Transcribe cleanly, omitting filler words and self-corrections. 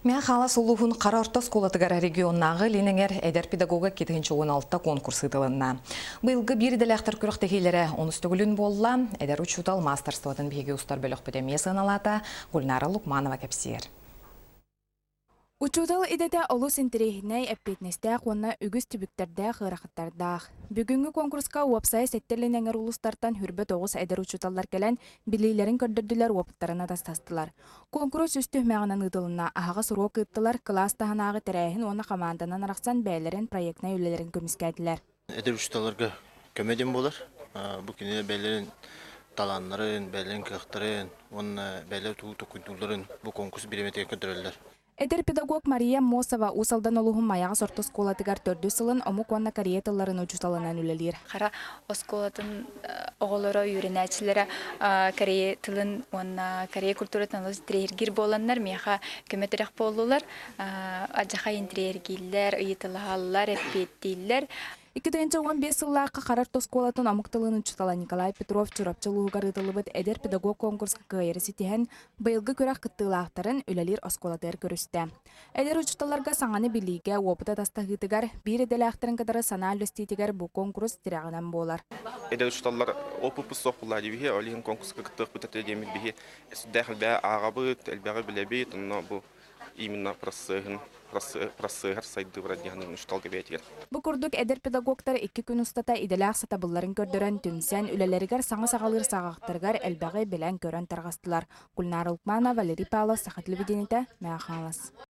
Мэҥэ улууһун Хара орто оскуолатыгар регионнааҕы Илин эҥэр эдэр педагога 2016 конкурс ыытылынна. Быйылгы биир идэлээхтэр күрэхтэһиилэрэ онус төгүлүн буолла. Эдэр учуутал маастарствотын биһиги устар бөлөхпүт эмиэ сыаналаата Гульнара Лукманова кэпсиэр. Учуутал идэтэ олус интэриэһинэй, эппиэтинэстээх уонна үгүс түбүктэрдээх, ыарахаттардаах. Бүгүҥҥү куонкуруска уопсайа сэттэ илин эҥэр улуустартан 29 эдэр учууталлар кэлэн, билиилэрин көрдөрдүлэр, уопуттарын атастастылар. Куонкурус үс түһүмэҕинэн ыытылынна. Аһаҕас уруок ыыттылар, кылаас таһынааҕы тэрээһин уонна хамаанданан арахсан бэйэлэрин проектнай үлэлэрин көмүскээтилэр. Эдэр учууталларга көмө диэн буолар. Бу кинилэр бэйэлэрин талааннарын, бэйэлэрин кыахтарын уонна бэйэлэрин тугу толкуйдуулларын бу конкурс бириэмэтигэр көрдөрөллөр. Эдэр педагог Мария Мосова Уус Алдан улууһун Майаҕас орто оскуолатыгар төрдүс сылын омук уонна корея тылларын учууталынан үлэлиир. Хара оскуолатын оҕолоро, үөрэнээччилэрэ корея тылын уонна корея культуратын олус интэриэһиргиир буоланнар миэхэ көмө-тирэх буоллулар. Алдьархай интэриэһиргииллэр, ыйыталаһаллар, эппиэттииллэр. 2015 сыллаахха Хара орто оскуолатын омук тылын учуутала Николай Петров Чурапчы улууһугар ыытыллыбыт эдэр педагог конкурска кыайары ситиһэн, быйылгы күрэх кыттыылаахтарын үлэлиир оскуолатыгар көрүстэ. Эдэр учууталларга саҥаны билиигэ, уопут атастаһыытыгар, биир идэлээхтэрин кытары санаа үллэстиитигэр бу конкурс тирэҕинэн буолар. Эдэр учууталлар опыппыт суох буолла диэбиһи, ол иһин конкурска кыттыахпыт этэ диэммит биһи сүрдээх элбэҕи ааҕабыт, элбэҕи билэбит, онно бу именно процеһын процеһар сайдыыбара диэн учууталга бэйэтигэр. Бу курдук эдэр педагогтар икки күн устата идэлээх сатабылларын көрдөрөн түмсэн, үлэлэригэр саҥа саҕалыыр саҕахтарыгар элбэҕи билэн-көрөн тарҕастылар. Гульнара Лукманова, Валерий Павлов, Саха телевидениетэ, Мэҥэ Хаҥалас.